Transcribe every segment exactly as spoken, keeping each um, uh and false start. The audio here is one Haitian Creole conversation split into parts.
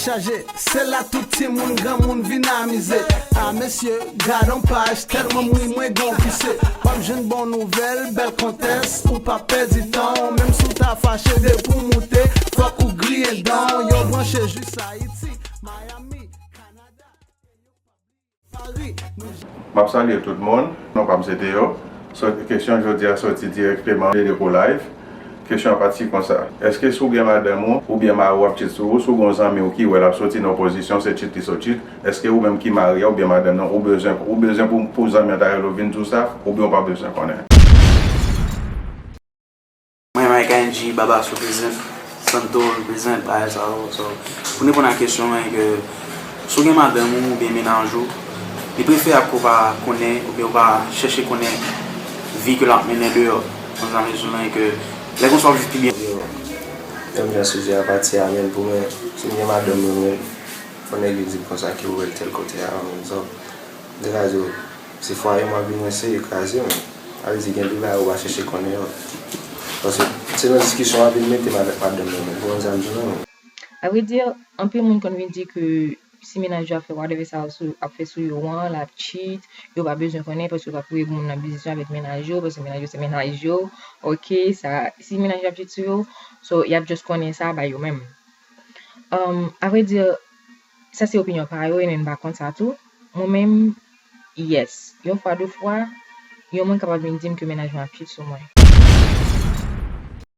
Chaje, se la tout timoun, granmoun vin amize. A mesye, gad on paj, tèlman m ri, mwen gon pise. W ap jwenn bon nouvèl, bèl kontès, ou pa pèdi tan w. Menm si w ta fache, depi w moute, fòk ou griyen dan w. Yo branche jis Ayiti, Miami, Kanada, Pari, nou M ap salye tout moun. Non pa m se Théo. So, kesyon jodi a soti dirèkteman de Depo Live. Kesyon an pati konsa. Èske si w gen madanm ou, oubyen mari w ap cheat sou ou, si w gen yon zanmi w ki wè l ap soti nan yon pozisyon, se cheat li sot cheat, èske ou menm ki mari a oubyen madanm nan, ou bezwen, ou bezwen pou, pou zanmi an ta rele w vin di w sa, oubyen ou pa bezwen konnen? Mwen, Mike I N G, Baba Sou prezent, Santo represent, bagay sa yo. So, pou n reponn a kesyon an, ke si w gen madanm ou oubyen mennaj ou, li preferab ke w pa konnen oubyen w pa chèche konnen vi ke l ap mennen deyò. Konsa, mezanmi, ke lè konsa w ap viv pi byen. Yo, menm jan sijè a pati a, menm pou mwen, si m gen madanm mwen, mwen, fò nèg yo di m konsa ke ou wè l tèl kote a, menm sa. M te ka di w, se fwaye m ap vin eseye kraze, men. Sa vle di gen de bagay ou pa chèche konnen yo. Paske se nan diskisyon w ap vin mete m avèk madanm mwen, men. Ou konprann sa m di w la, men. A vrai dire, anpil moun konn vin di ke si mennaj yo ap fè whatever sa yo sou, ap fè sou yo an, l ap cheat, yo pa bezwen konnen paske yo pa pou voye moun nan biznis yo avèk mennaj yo, paske mennaj yo se mennaj yo, ok, sa, si mennaj yo ap cheat sou yo, so, y ap just konnen sa ba yo menm. Um, a vrai dire, sa se opinyon pa yo, e menm m pa kont sa tou. Mwen menm, yes. Yon fwa, de fwa, yon moun kapab vin di m ke mennaj mwen ap cheat sou mwen.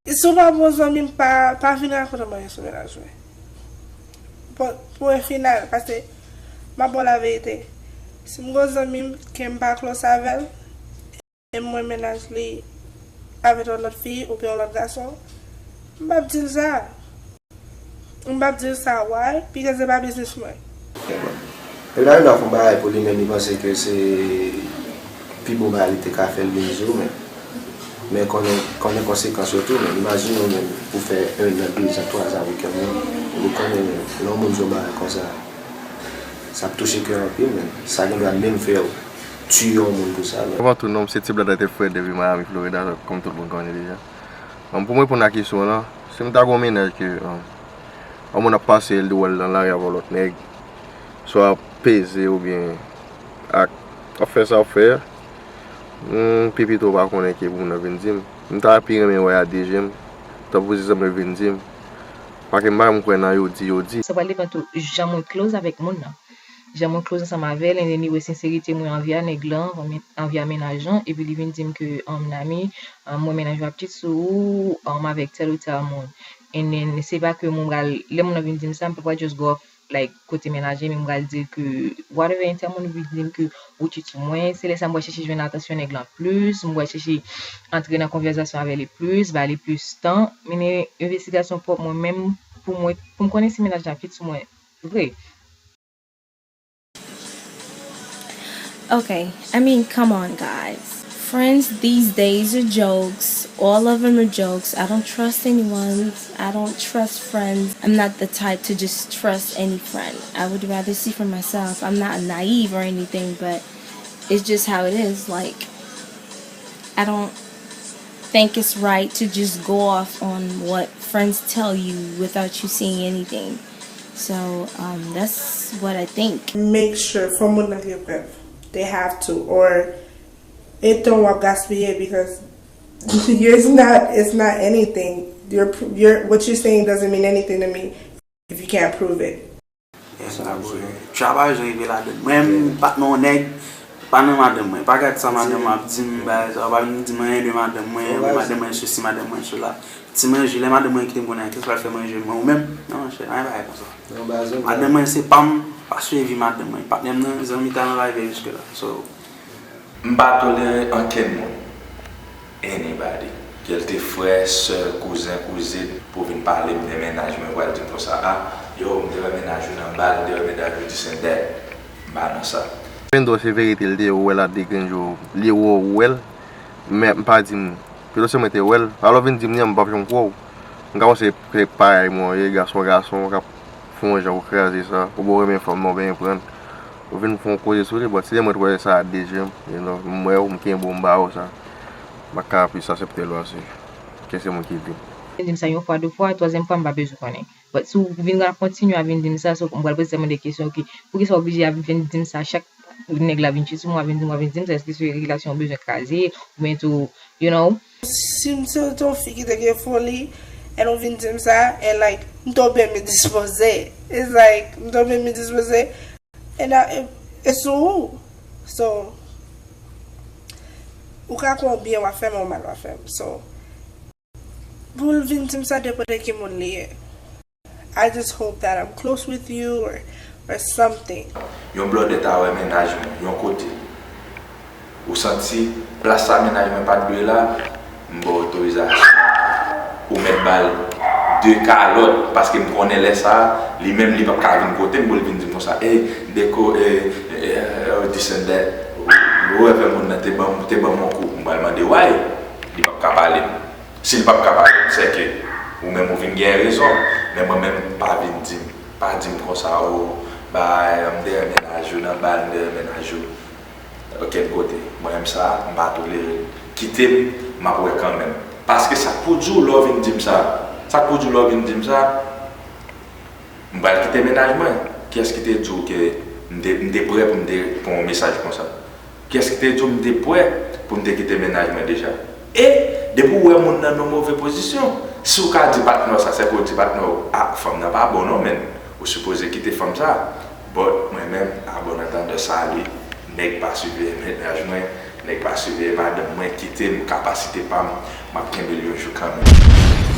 Si w pa bon zanmi m, pa, pa vin rakonte m anyen sou mennaj mwen. Bon, pou en final, paske m ap ba w laverite. Si m gen yon zanmi m ke m pa close avè l, e m wè mennaj li avèk yon lòt fi oubyen yon lòt gason, m p ap di l sa. M p ap di l sa, why? Because se pa biznis mwen. Epi la, li fè yon bagay pou li menm, li panse ke se pi bon bagay li te ka fè l vin di w, men, men konnen, konnen konsekans yo tou, men imajine w menm pou fè en an, de zan, twa zan avèk yon moun, ou konnen, men, lè yon moun di w yon bagay konsa, sa ap touche kè w anpil, men, sa gen dwa menm fè w tiye yon moun pou sa, men. Avan tou, non, m se Ti Blan Tèt Frèt depi Miami, Florida, kòm tout moun konnen deja. Bon, pou mwen reponn a kesyon an, si m ta gen yon mennaj ke, um, yon moun ap pase, l di w wè l nan lari avè yon lòt nèg, swa ap peze oubyen ak, ap fè sa ap fè, m pi pito pa konnen ke pou moun nan vin di m. M ta pi renmen wè a de je m, tanpri si zanmi m vin di m. Paske m pa janm kwè nan yo di, yo di. Sa pral depann tou jan mwen close avèk moun nan. Jan mwen close ansanm avè l, and then li wè senserite mwen anvè nèg lan, anvè mennaj lan, epi li vin di m ke, um, Nami, um, mwen mennaj mwen ap cheat sou ou, um, avèk tèl ou tèl moun. And then, se pa ke mwen pral, lè moun nan vin di m sa, m pa pral just go off, like, kote mennaj li, men m pral di l ke whatever entèl moun vin di m ke ou cheat sou mwen, se lè sa m pral chèche jwenn atansyon nèg lan plis, m pral chèche antre nan konvèsasyon avè li plis, ba li plis tan, mennen envestigasyon pwòp mwen menm pou mwen, pou m konnen si mennaj lan ap cheat sou mwen vre. Okay, I mean, come on, guys. Friends these days are jokes. All of them are jokes. I don't trust anyone. I don't trust friends. I'm not the type to just trust any friend. I would rather see for myself. I'm not naive or anything, but it's just how it is. Like, I don't think it's right to just go off on what friends tell you without you seeing anything. So, um, that's what I think. Make sure, fò moun nan gen prèv. They have to. Or, e tan w ap gaspiye because it's not, it's not anything. You're, you're, what you're saying doesn't mean anything to me if you can't prove it. Yes, m ap wè. Travay jan rive ladann. Mwen menm, m pa t nan yon nèg, pa nan madanm mwen. Pa gad sa madanm mwen ap di m, bagay sa yo, pa vin di m anyen de madanm mwen, madanm mwen sesi, madanm mwen sela. Ti manje, lè madanm mwen kite m konnen, kisa l pral fè manje mwen, ou menm? Non, monchè, anyen bagay konsa. Madanm mwen se pa m, pa swivi madanm mwen. Patnè m nan, zanmi ta nan larivyè jiske la. So, M pa tolere ankenn moun, anybody, ke l te frè, sè, kouzen, kouzin, pou vin pale m de mennaj mwen, pral di m konsa, a, yo, m te wè mennaj ou nan bal, m te wè mennaj ou this and that. M pa nan sa. Pendo, se verite l te ye, ou wè l ap degrenn je w, li wè w, ou wè l, men m pa di m, pito se mwen te wè l, alò w vin di m li an, m p ap janm kwè w. M ka panse se parèy mwen w ye, gason gason, w ka fè yon jan ou kraze sa, oubyen w renmen fanm nan, w benyen pran l. Ou vin fè yon koze sou li, but se de mwen t wè sa a de je m, you know, m wè w, m kenbe w, m ba w sa. M pa ka plis aksepte l pase ke se moun ki di m. Vin di m sa yon fwa, de fwa, twazyèm fwa, m pa bezwen konnen. But si w vin ap kontinye ap vin di m sa, so m pral poze tèlman de kesyon, ok, poukisa w oblije ap vin di m sa chak nèg la vin chita sou mwen, ap vin di m, ap vin di m sa, èske se relasyon w bezwen kraze, oubyen tou, you know? Si m se te yon fi ki te gen foli, and ou vin di m sa, and like, m tonbe m dispoze. It's like, m tonbe m dispoze, and I, e sou ou. So, ou ka kwè w byen, w ap fè m, ou mal, w ap fè m. So, pou l vin di m sa, depann de ki moun li ye. I just hope that I'm close with you or, or something. Yon blòdè ta wè mennaj mwen yon kote. Ou santi plas sa mennaj mwen pa t dwe la, m ba w otorizasyon. Ou mèt ba l de kalòt, paske m konnen lè sa a, li menm li p ap ka vin kote m pou l vin di m konsa, "Ey, Deko, eh, eh, eh, this and that." Ou, ou wè fè moun nan te ban m, te ban m yon kou. M pral mande why. Li p ap ka pale m. Si l p ap ka pale m, sèke ou menm ou vin gen rezon. Men mwen menm, pa vin di m, pa di m konsa, o, bay, m dèyè mennaj ou, nan bal, m dèyè mennaj ou. Okenn kote. Mwen menm sa, m pa tolere l. Kite m, m ap wè kanmenm. Paske sa k pou di w lè w vin di m sa? Sa k pou di w lè w vin di m sa? M pral kite mennaj mwen. Kiyès ki te di w ke m te, m te prè pou m te pran yon mesaj konsa? Kiyès ki te di w m te prè pou m te kite mennaj mwen deja? E depi w wè moun nan nan move pozisyon, si w ka di patnè w sa, sèke w di patnè w, "Ah, fanm nan pa bon non, men ou sipoze kite fanm sa." But mwen menm, à bon entendeur, salut, nèg pa siveye mennaj mwen, nèg pa siveye madanm mwen, kite m, kapasite pa m, m ap kenbe l yon jou kanmenm.